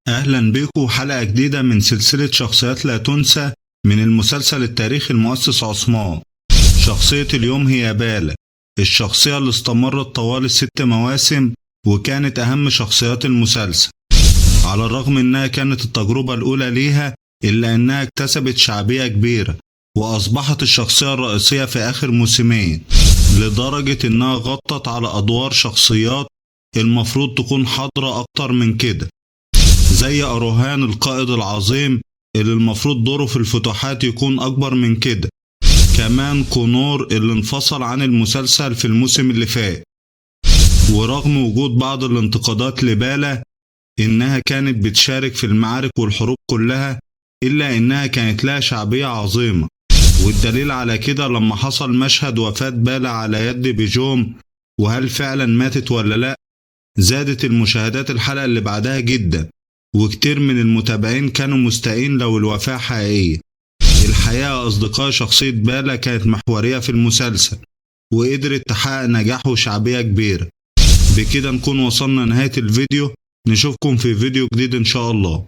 أهلا بيكم حلقة جديدة من سلسلة شخصيات لا تنسى من المسلسل التاريخي المؤسس عثمان. شخصية اليوم هي بالا، الشخصية اللي استمرت طوال ال6 مواسم وكانت أهم شخصيات المسلسل. على الرغم إنها كانت التجربة الأولى ليها، إلا إنها اكتسبت شعبية كبيرة وأصبحت الشخصية الرئيسية في آخر موسمين، لدرجة إنها غطت على أدوار شخصيات المفروض تكون حاضرة أكتر من كده، زي أروهان القائد العظيم اللي المفروض دوره في الفتوحات يكون أكبر من كده، كمان كونور اللي انفصل عن المسلسل في الموسم اللي فات. ورغم وجود بعض الانتقادات لبالا إنها كانت بتشارك في المعارك والحروب كلها، إلا إنها كانت لها شعبية عظيمة، والدليل على كده لما حصل مشهد وفاة بالا على يد بيجوم، وهل فعلا ماتت ولا لا، زادت المشاهدات الحلقة اللي بعدها جدا، وكتير من المتابعين كانوا مستائين لو الوفاة حقيقية. الحقيقة أصدقاء، شخصية بالا كانت محورية في المسلسل وقدرت تحقق نجاح وشعبية كبيرة. بكده نكون وصلنا نهاية الفيديو، نشوفكم في فيديو جديد إن شاء الله.